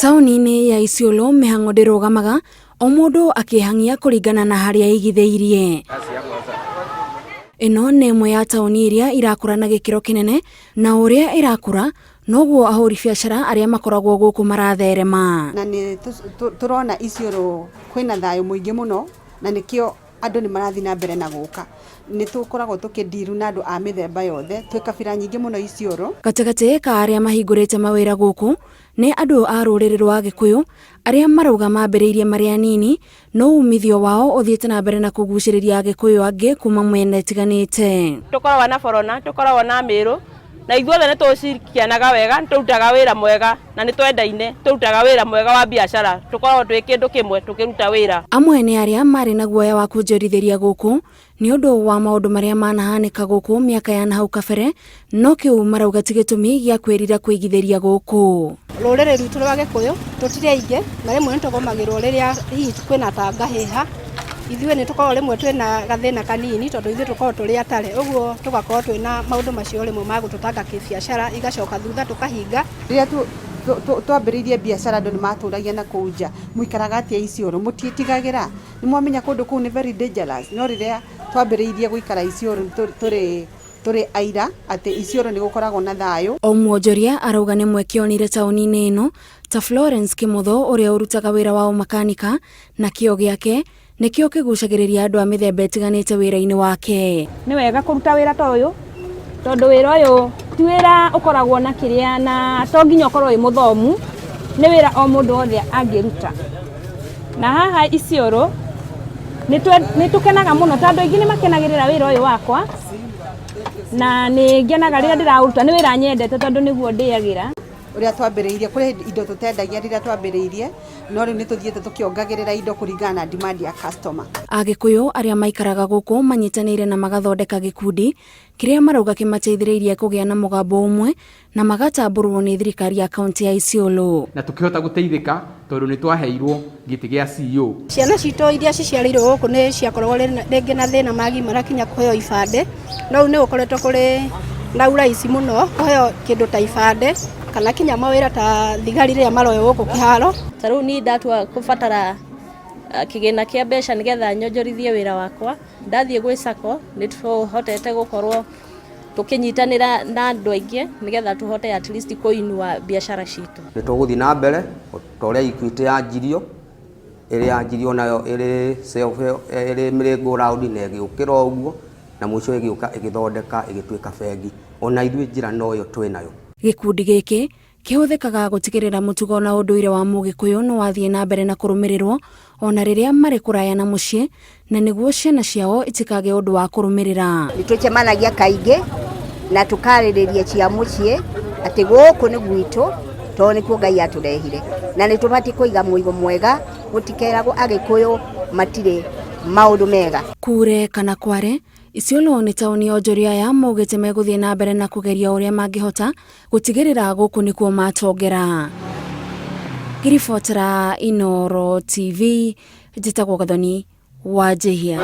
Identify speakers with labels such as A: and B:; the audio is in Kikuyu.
A: Taũni-inĩ ya Isiolo mĩhang'o ndĩrũgamaga, o mũndũ akĩhang'ia kũringana na harĩa aigithĩirie. Ĩno nĩ ĩmwe ya taũni iria irakũra na gĩkĩro kĩnene, na ũrĩa ĩrakũra noguo ahũri biacara arĩa makoragwo gũkũ maratherema.
B: Na nĩ tũrona Isiolo kwĩna thayũ mũingĩ mũno, na nĩkĩo andũ nĩ marathiĩ na mbere na gũka. Nĩ tũkoragwo tũkĩ deal na andũ a mĩthemba yothe, twĩ kabira nyingĩ mũno Isiolo.
A: Gatagatĩ ka arĩa mahingũrĩte mawĩra gũkũ nĩ andũ a rũrĩrĩ rwa Gĩkũyũ arĩa marauga mambĩrĩirie marĩ anini, no umithio wao ũthiĩte na mbere na kũgucĩrĩria Agĩkũyũ angĩ kuma mwena ĩtiganĩte.
C: Tũkoragwo na Borana, tũkoragwo na Mĩrũ, na ithuothe nĩ tũcirikianaga wega, nĩ tũrutaga wĩra mwega na nĩ twendaine, tũrutaga wĩra mwega wa biacara, tũkoragwo twĩ kĩndũ kĩmwe tũkĩruta wĩra.
A: Amwe nĩ arĩa marĩ na guoya wa kwonjorithĩria gũkũ nĩ ũndũ wa maũndũ marĩa manahanĩka gũkũ mĩaka ya nahau kabere, no kĩu marauga ti gĩtũmi gĩa kwĩrira kũigithĩria gũkũ.
D: Rũrĩrĩ rwitũ rwa Gĩkũyũ tũtirĩ aingĩ, na rĩmwe nĩ tũgũmagĩrwo rĩrĩa hihi kwĩna ta ngahĩha. Ithuĩ nĩ tũkoragwo rĩmwe twĩna gathĩna kanini tondũ ithuĩ tũkoragwo tũrĩ atare, ũguo tũgakorwo twĩna maũndũ macio rĩmwe ma gũtũtanga kĩbiacara, igacoka thutha tũkahinga.
B: Rĩrĩa twambĩrĩirie biacara andũ nĩ matũragia na kũu nja, mũikaraga atĩa Isiolo, mũtiĩtigagĩra? Nĩ mwamenya kũndũ kũu nĩ very dangerous? No rĩrĩa twambĩrĩirie gũikara Isiolo tũrĩ aira atĩ Isiolo nĩ gũkoragwo na thayũ.
A: O mwonjoria arauga nĩ mweke onire taũni-inĩ ĩno ta Florence Kimotho ũrĩa ũrutaga wĩra wa ũmakanika, na kĩo gĩake nĩkĩo kĩgucagĩrĩria andũ a mĩthemba ĩtiganĩte wĩra-inĩ wake.
E: Nĩ wega kũruta wĩra ta ũyũ tondũ wĩra ũyũ ti wĩra ũkoragwo na kĩrĩa, na to nginya ũkorwo wĩ mũthomu, nĩ wĩra o mũndũ wothe angĩruta. Na haha Isiolo nĩ tũkenaga mũno tondũ andũ aingĩ nĩ makenagĩrĩra wĩra ũyũ wakwa, na nĩ ngenaga rĩrĩa ndĩraũruta, nĩ wĩra nyendete tondũ nĩguo ndĩagĩra.
B: Ũrĩa twambĩrĩirie, kũrĩ indo tũtendagia rĩrĩa twambĩrĩirie, no rĩu nĩ tũthiĩte tũkĩongagĩrĩra indo kũringana na demand ya customer.
A: Agĩkũyũ arĩa maikaraga gũkũ manyitanĩire na magathondeka gĩkundi kĩrĩa marauga kĩmateithĩrĩirie kũgĩa na mũgambo ũmwe na magatambũrwo nĩ thirikari ya kaunti ya Isiolo.
F: Na tukihota guteithika tondu ni twaheirwo gĩtĩ gĩa CEO.
D: Ciana citũ iria ciciarĩirwo gũkũ nĩ ciakoragwo rĩngĩ na thĩna magimara kinya kũheo ibandĩ, no rĩu nĩ gũkoretwo kũrĩ na uraici mũno kũheo kĩndũ ta ibandĩ kana kinya mawĩra ta thigari rĩrĩa maroywo gũkũ kĩharo.
G: Ta rĩu niĩ ndatua kũbatara kĩgĩna kĩa mbeca nĩgetha nyonjorithie wĩra wakwa, ndathiĩ gwĩ SACCO nĩ tũhotete gũkorwo tũkĩnyitanĩra na andũ aingĩ nĩgetha tũhote at least kũinua biacara citũ.
H: Nĩ tũgũthiĩ na mbere ta ũrĩa Equity yanjirio, ĩrĩ yanjirio nayo ĩrĩ self ĩrĩ merry-go round na ĩgĩũkĩra o ũguo, na mũico ĩgĩũka ĩgĩthondeka ĩgĩtuĩka bengi. Ona ithuĩ njĩra no ĩyo twĩ nayo.
A: Gĩkundi gĩkĩ kĩhũthĩkaga gũtigĩrĩra mũtugo na ũndũire wa Mũgĩkũyũ nĩ wathiĩ na mbere na kũrũmĩrĩrwo ona rĩrĩa marĩ kũraya na mũciĩ, na nĩguo ciana ciao itikage ũndũ wa kũrũmĩrĩra.
I: Nĩ tũcemanagia kaingĩ na tũkarĩrĩria cia mũciĩ atĩ gũkũ nĩ gwitũ tondũ nĩkuo Ngai atũrehire, na nĩ tũbatiĩ kũiga mũigo mwega, gũtikeragwo Agĩkũyũ matirĩ maũndũ mega.
A: Kure kana kware, Isiolo nĩ taũni onjoria aya maugĩte megũthiĩ na mbere na kũgeria ũrĩa mangĩhota gũtigĩrĩra gũkũ nĩkuo matongera. Ngĩribotera Inooro TV, njĩtagwo Gathoni wa Njihia.